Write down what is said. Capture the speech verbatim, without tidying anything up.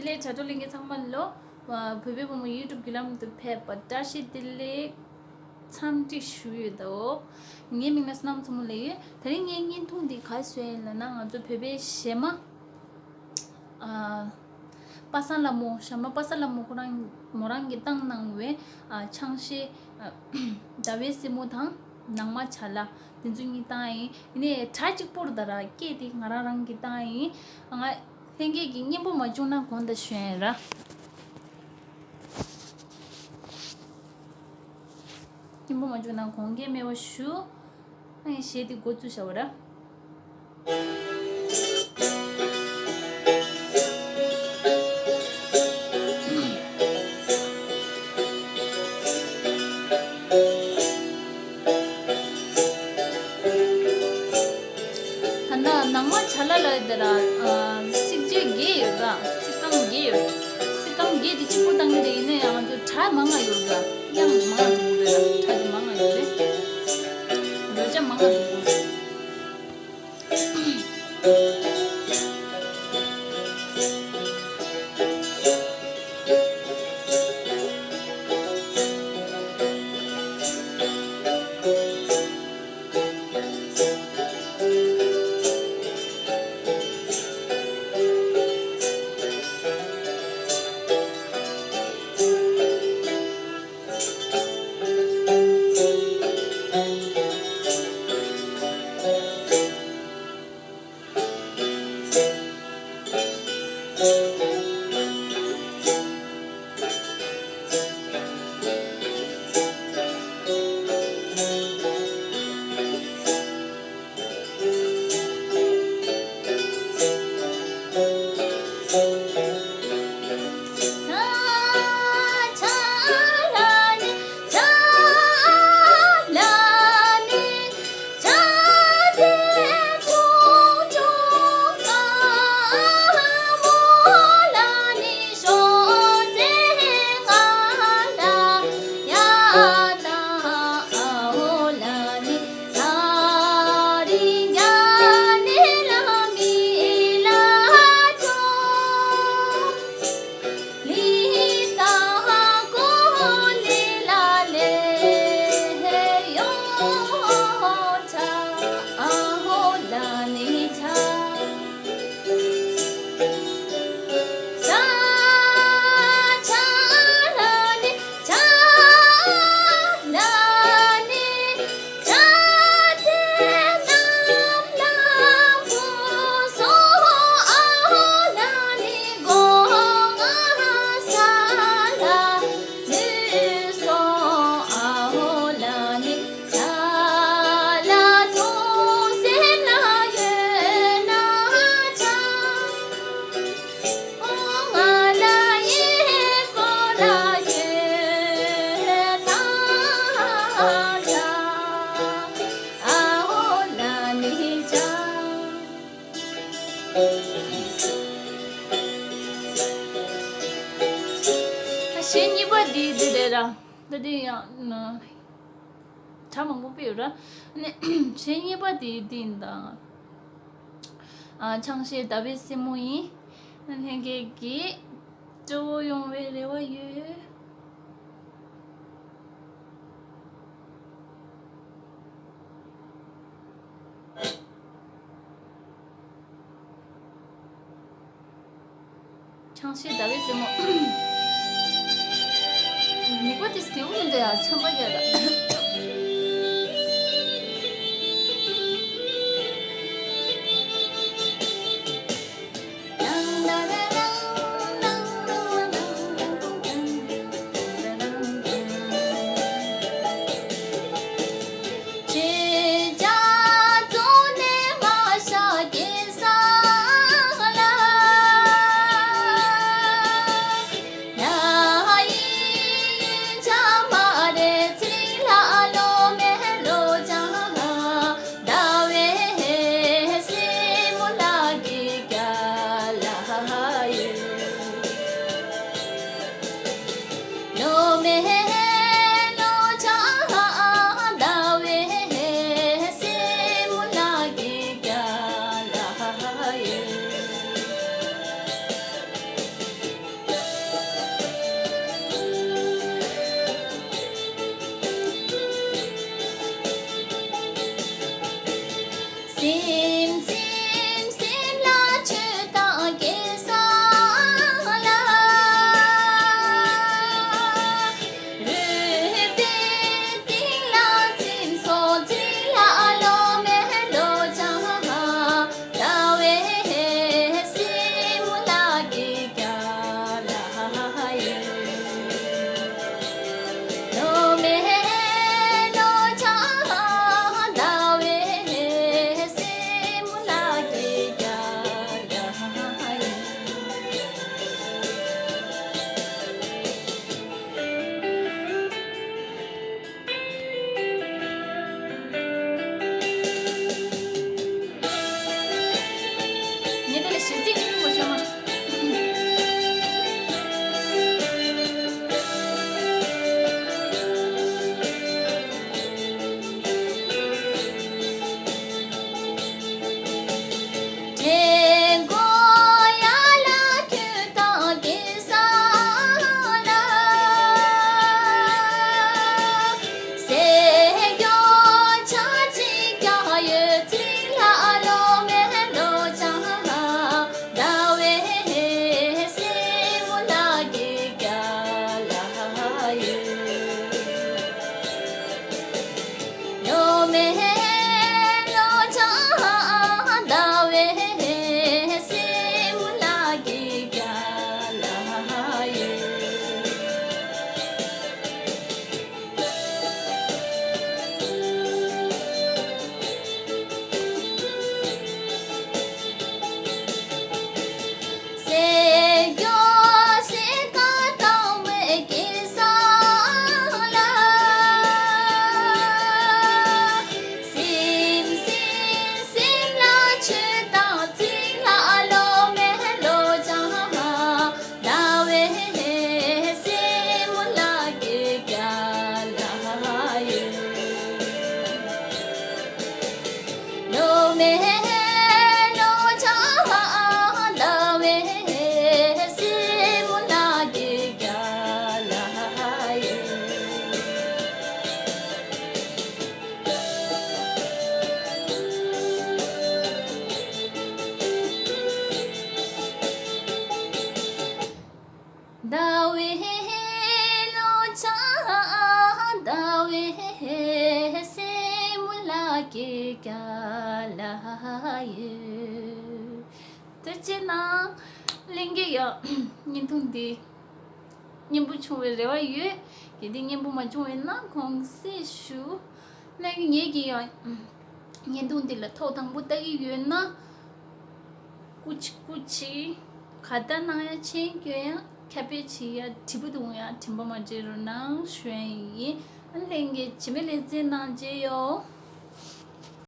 ལགས། དྲ་གྲོགས་ལྷན་རྒྱས་ཚང་མ་ལོ། བོད་པའི་བུ་མོ་ཡུ་ཊུབ་བརྒྱུད་ལམ་དུ་ཕེབས་པར་བཀྲ་ཤིས་བདེ་ལེགས། འཚམས་འདྲི་ཞུ་ཡོད་དོ། ངའི་མིང་ལ་བསོད་ནམས་མཚོ་མོ་ལབ་ཡོད། དེ་རིང་ངའི་བརྙན་ཐུང་འདི་ག་རེ་བཟོས་ཡིན་ལབ་ན། ང་ཚོ་བོད་པའི་གཞས་མ། ཨ། པ་སངས་ལྷ་མོ། གཞས་མ་པ་སངས་ལྷ་མོ་ཁོ་རང་མོ་རང་གིས་བཏང་གནང་བའི། ཨ། ཆང་གཞས། ཨ། ཟླ་བའི་སྲིན་མོ་དང་ནང་མ་བྱ་ལ། འདི་ཚོ་གཉིས་བཏང་ཡིན། ཡིན་ནའི་སྒྲ་གཅིག་པོར་ད་ར་སྐད་དེ་ང་རང་རང་གིས་བཏང་ཡིན། ང་ལྷན་རྒྱས་ཀྱིས་སྙན་པོ་མ་བྱུང་ན་དགོངས་དག་ཞུ་ཡིན་ར། སྙན་པོ་མ་བྱུང་ན་དགོངས་འགལ་མེད་པ་ཞུ། ཨ་ནི་གཞས་འདི་འགོ་བཙུགས་བྱ་བ་ར། ད་ལྟ་ནང་མ་བྱ་ལ་ལ་དེ་ལ། ཨ། ཚིགས་བཅད་བརྒྱད་ཡོད་ཀ། ཚིག་རྐང་བརྒྱད་ཡོད། ཚིག་རྐང་བརྒྱད་དེ་གཅིག་པུ་བཏང་གི་རེད། ཡིན་ན་ཡང་ང་ཚོ་སྒྲ་མང་ང་ཡོད་ཀ། དབྱངས་མང་ང་འདུག་རེད་ལ། སྒྲ་དེ་མང་ང་ཡོད་རེད། རོལ་ཆ་མང་ང་འདུག་གཞས་གཉིས་པ་འདི་འདི་རེད་ར། ད་འདི་ཡང་ན། གྲ་མང་པོ་སྤེལ་ཡོད་ར། ནས་གཞས་གཉིས་པ་དེ་འདི་ཡིན་ད། ཨ། ཆང་གཞས་ཟླ་བའི་སྲིན་མོ་ཡིན། ལྷན་རྒྱས་ཀྱིས་སྤྲོ་བོ་ཡོང་བའི་རེ་བ་ཡོད། ཆང་གཞས་ཟླ་བའི་སྲིན་མོ། མིག་པ་དེ་སྐྱེ་བོ་མི་འདྲ་ཡ་ཆམ་པ་རྒྱག་ར། ཀྱེ་ག་ལ་ཡོད། ཐུགས་རྗེ་གནང་། ལྷན་རྒྱས་ཡང་བརྙན་ཐུང་འདི་སྙན་པོ་བྱུང་བའི་རེ་བ་ཡོད། གལ་ཏེ་སྙན་པོ་མ་བྱུང་བས་ན་དགོངས་སེལ་ཞུ། ལྷན་རྒྱས་ངེད་ཀྱིས་ཡང་བརྙན་ཐུང་འདི་ལ་ཐོག་དང་པོ་ལྟ་གི་ཡོད་ན། སྐུ་མཁྱེན་སྐུ་མཁྱེན། ཁ་བརྡ་གནང་ཡ་མཆན་སྐྱོན་ཡ་ཁྱབ་སྤེལ་བྱེད་ཡ་དྲི་བ་འདུག་ཡ་དྲན་པ་མ་བརྗེད་རོགས་གནང་ཞུ་ཡ་ཡིན། ཨ་ལྷན་རྒྱས་རྗེས་མའི་ལེ་ཚན་ནང་མཇལ་ཡོང་།